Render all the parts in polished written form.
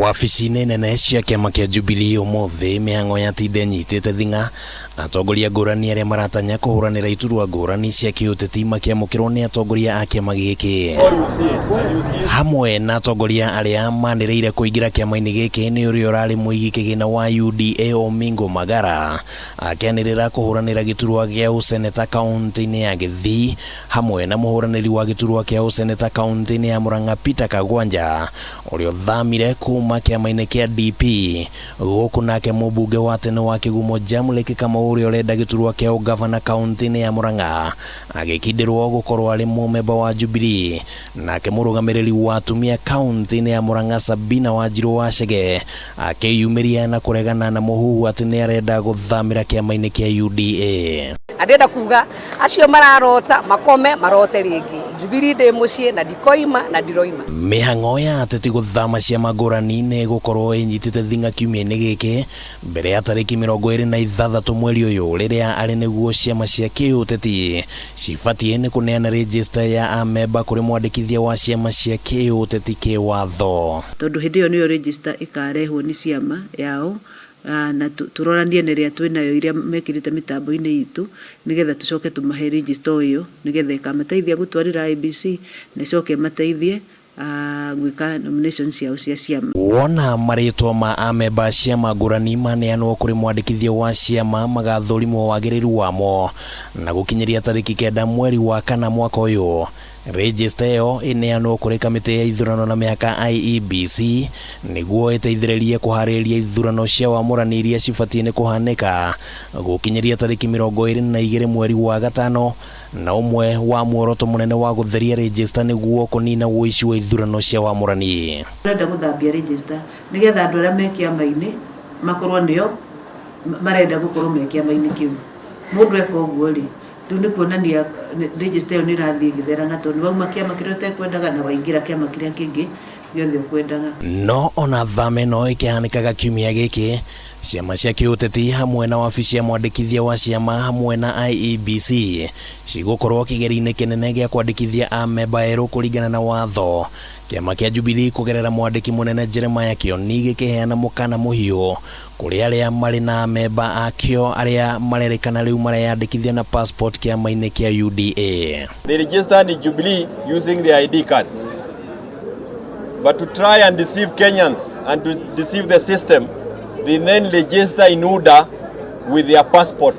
Wabici-inĩ nene cia kĩama kĩa Jubilee ũmũthĩ mĩhang'o ya tinda ĩnyitĩte thing'a, atongoria ngũrani arĩa maratanya kũhũranĩra iturwa ngũrani cia kĩũteti makĩamũkĩrwo nĩ atongoria a kĩama gĩkĩ. Hamwe na atongoria arĩa manĩrĩire kũingĩra kĩama-inĩ gĩkĩ nĩ ũrĩa ũrarĩ mũigi kĩgĩna wa UDA Omingo Magara akĩanĩrĩra kũhũranĩra gĩturwa gĩa ũseneta kaũntĩ-inĩ ya Gĩthii hamwe na mũhũranĩri wa gĩturwa kĩa ũseneta kaũntĩ-inĩ ya Murang'a Peter Kagwanja ũrĩa ũthamire kuma kĩama-inĩ kĩa DP. Gũkũ nake mũmbunge wa tene wa Kĩgumo Jamlek Kamau ũrĩa ũrenda gĩturwa kĩa ũgavana kaũntĩ-inĩ ya Murang'a agĩkindĩrwo gũkorwo arĩ mũmemba wa Jubilee. Nake mũrũgamĩrĩri wa atumia kaũntĩ-inĩ ya Murang'a Sabina Wanjirũ Wachege akĩyumĩria na kũregana na mũhuhu atĩ nĩ arenda gũthamĩra kĩama-inĩ kĩa UDA. Na ndĩrenda kuga acio mararota makome marote rĩngĩ. Jubilee ndĩ mũciĩ na ndikoima na ndiroima. Mĩhang'o ya ateti gũthama ciama ngũrani nĩ ĩgũkorwo ĩnyitĩte thing'a kiumia-inĩ gĩkĩ mbere ya tarĩki 26 mweri ũyũ rĩrĩa arĩ nĩguo ciama cia kĩũteti cibatiĩ nĩ kũneana rĩnjĩsta ya amemba kũrĩ mwandĩkithia wa ciama cia kĩũteti kĩwatho. Tondũ hĩndĩ ĩyo nĩyo register ĩkarehwo nĩ ciama yao na tũroranie na ĩrĩa twĩ nayo ĩrĩa mekĩrĩte mĩtambo-inĩ itũ nĩgetha tũcoke tũmahe register o ĩyo nĩgetha ĩkamateithia gũtwarĩra IEBC na ĩcoke ĩmateithie gwĩka nomination ciao cia ciama. Wona marĩtwa ma amemba a ciama ngũrani maneanwo kũrĩ mwandĩkithia wa ciama magathũrimwo wagĩrĩru wamo na gũkinyĩria tarĩki 9 mweri wa kana mwaka ũyũ Rĩnjĩsta ĩyo ĩneanwo kũrĩ kamĩtĩ ya ithurano na mĩhaka IEBC nĩguo ĩteithĩrĩrie kũharĩrĩria ithurano cia wamũrani iria cibatiĩ nĩ kũhanĩka gũkinyĩria tarĩki 22 mweri wa gatano na ũmwe wa muoroto mũnene wa gũtheria rĩnjĩsta nĩguo kũnina ũici wa ithurano cia wamũrani. Tũrenda gũthambia rĩnjĩsta nĩgetha andũ arĩa me kĩama-inĩ makorwo nĩo marenda gũkorwo me kĩama-inĩ kĩu. Mũndũ eka ũguo rĩ, Rĩu nĩ kuonania register ĩyo nĩ ĩrathiĩ ĩgĩtheraga tondũ nĩ wauma kĩama kĩrĩa ũtekwendaga na waingĩra kĩama kĩrĩa kĩngĩ gĩothe ũkwendaga. No ona thama ĩno ĩkĩhanĩkaga kiumia gĩkĩ, ciama cia kĩũteti hamwe na wabici ya mwandĩkithia wa ciama hamwe na IEBC cigũkorwo kĩgerio-inĩ kĩnene gĩa kwandĩkithia amemba erũ kũringana na watho. Kĩama kĩa Jubilee kũgerera mwandĩki mũnene Jeremiah Kĩoni gĩkĩheana mũkana mũhiũ Kũrĩ arĩa marĩ na amemba akĩo arĩa marerĩkana rĩu mareyandĩkithia na passport kĩama-inĩ kĩa UDA. They registered in Jubilee using their ID cards. But to try and deceive Kenyans and to deceive the system, they then register in UDA with their passport.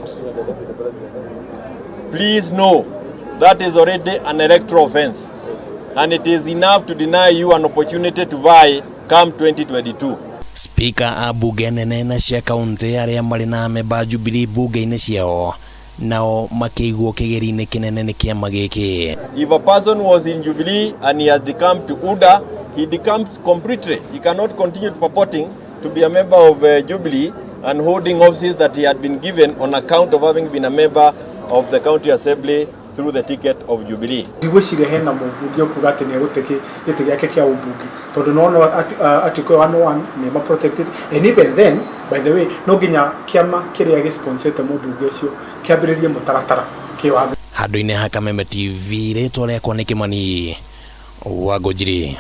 Please know that is already an electoral offense and it is enough to deny you an opportunity to vie come 2022. Speaker a mbunge nene na cia kauntĩ arĩa marĩ na amemba a Jubilee mbunge-inĩ ciao nao makĩigwo kĩgeri-inĩ kĩnene nĩ kĩama gĩkĩ. If a person was in Jubilee and he has decamped to UDA, he decamps completely. He cannot continue purporting to be a member of Jubilee and holding offices that he had been given on account of having been a member of the county assembly through the ticket of Jubilee. Ndigwĩciria hena mũmbunge ũkuga atĩ nĩ egũte gĩtĩ gĩake kĩa ũmbunge tondũ no article 101 nĩ ma protected and even then, by the way, no nginya kĩama kĩrĩa gĩ sponsor mũmbunge ũcio kĩambĩrĩrie mũtaratara kĩwatho. Handũ-inĩ ha Kameme TV, rĩtwa rĩakwa nĩ Kĩmani wa Ngũnjiri.